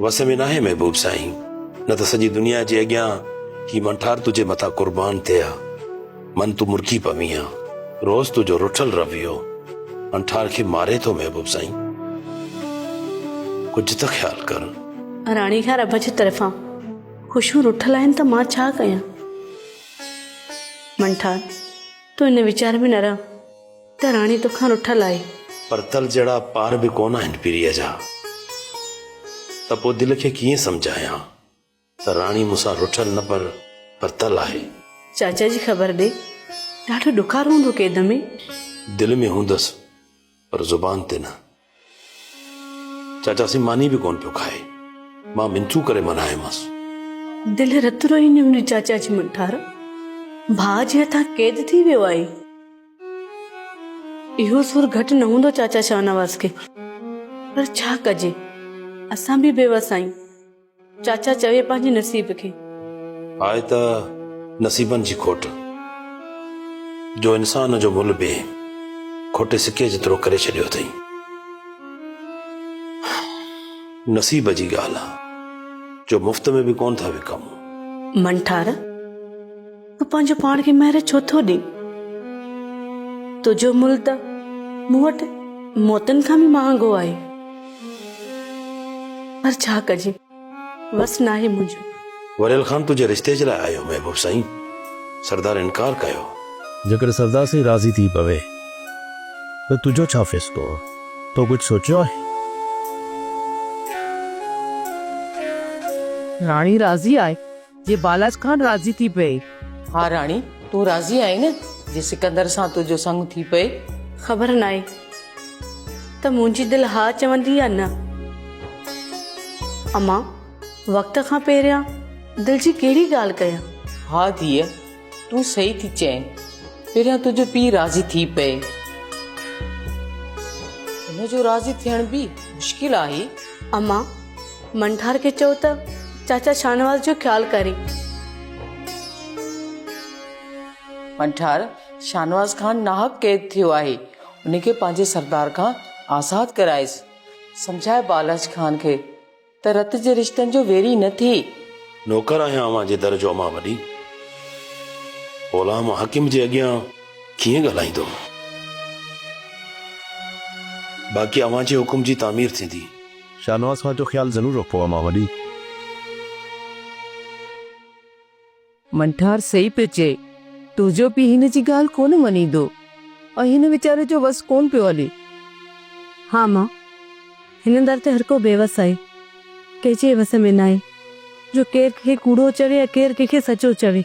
وس ۾ ناهي محبوب سائين، نه ته سڄي دنيا جي اڳيان هي منٺار تنهنجي مٿان قربان ٿئي ها. من تون مرڪي پوين ها. روز تنهنجو رٺل رويو منٺار کي ماري ٿو محبوب سائين. ڪجهه ته خيال ڪر. راڻي کان رب جي طرفان خوشيون رٺل آهن ته مان ڇا ڪيان؟ منٺار تون ان ويچار ۾ نه رهه. ته راڻي توکان رٺل آهي. پرتل جهڙا پار به ڪونه آهن پرينء جا، ته پوء دل کي ڪيئن سمجهايان ته راڻي مون سان رٺل نه پر پرتل آهي. چاچا جي خبر ڏي، ڏاڍو ڏکارو هوندو قيد ۾. دل ۾ هوندس پر زبان تي نه. چاچا سين ماني به ڪونه پيو کائي. مان منٿون ڪري منايومانس. دل رت روئي نيوني چاچا جي منٺار ڀاء جي هٿان قيد ٿي ويو آهي. اهو سور گهٽ نه هوندو چاچا شاهنواز کي. پر ڇا ڪجي اسان به بيوس آهيون. چاچا چوي پنهنجي نصيب کي. آهي ته نصيبن جي کوٽ. جو انسان جو ملهه به کوٽي سڪي جيترو ڪري ڇڏيو اٿئي. نصيب جي ڳالهه آ جو مفت ۾ به ڪونه ٿا وڪامون. منٺار، تون پنهنجو پاڻ کي مهر ڇو ٿو ڏين؟ تنهنجو ملهه ته مون وٽ موتين کان به مهانگو آهي. پر ڇا ڪجي، وس ناهي منهنجو. وريل خان تنهنجي رشتي جي لاء آيو محبوب سائين، سردار انڪار ڪيو. جيڪڏهن سردار سائين راضي ٿي پوي ته تنهنجو ڇا فيصلو؟ تو ڪجهه سوچيو آهي؟ راڻي راضي آهي، جي بالاچ خان راضي ٿي پئي. ها راڻي، تون راضي آهين نه، جي سڪندر سان تنهنجو سڱ ٿي پئي؟ خبر ناهي ته منهنجي دل ها چوندي يا نه. امان، وقت کان پهريان دل جي ڪهڙي ڳالهه ڪيان؟ ها ڌيء، تون صحيح ٿي چئين. پهريان تنهنجو پيء راضي ٿي پئي. هن جو راضي ٿيڻ به مشڪل آهي. امان، منٺار کي چئو ته چاچا شاهنواز جو خيال ڪري. منٺار، شاهنواز خان ناحق قيد ٿيو آهي. ان کي پنهنجي سردار کان آزاد ڪرائيس. سمجهاء بالاچ خان کي ته رت جي رشتن جو ويري نه ٿئي. نوڪر آهيان اوهان جي در جو امان وڏي. غلام حاڪم جي اڳيان ڪيئن ڳالهائيندو. باقي اوهان جي حڪم جي تعمير ٿيندي. شاهنواز خان جو خيال ضرور رکو امان وڏي. منٺار صحيح پيو چئي. تنهنجو پيء هن جي ڳالهه ڪونه مڃيندو ۽ هن ويچاري جو وس ڪونه پيو هلي. ها مان، هن در تي هرڪو بيوس آهي. ڪنهن جي وس ۾ ناهي جو ڪير ڪنهن کي ڪوڙو چوي يا ڪير ڪنهن کي سچو چوي.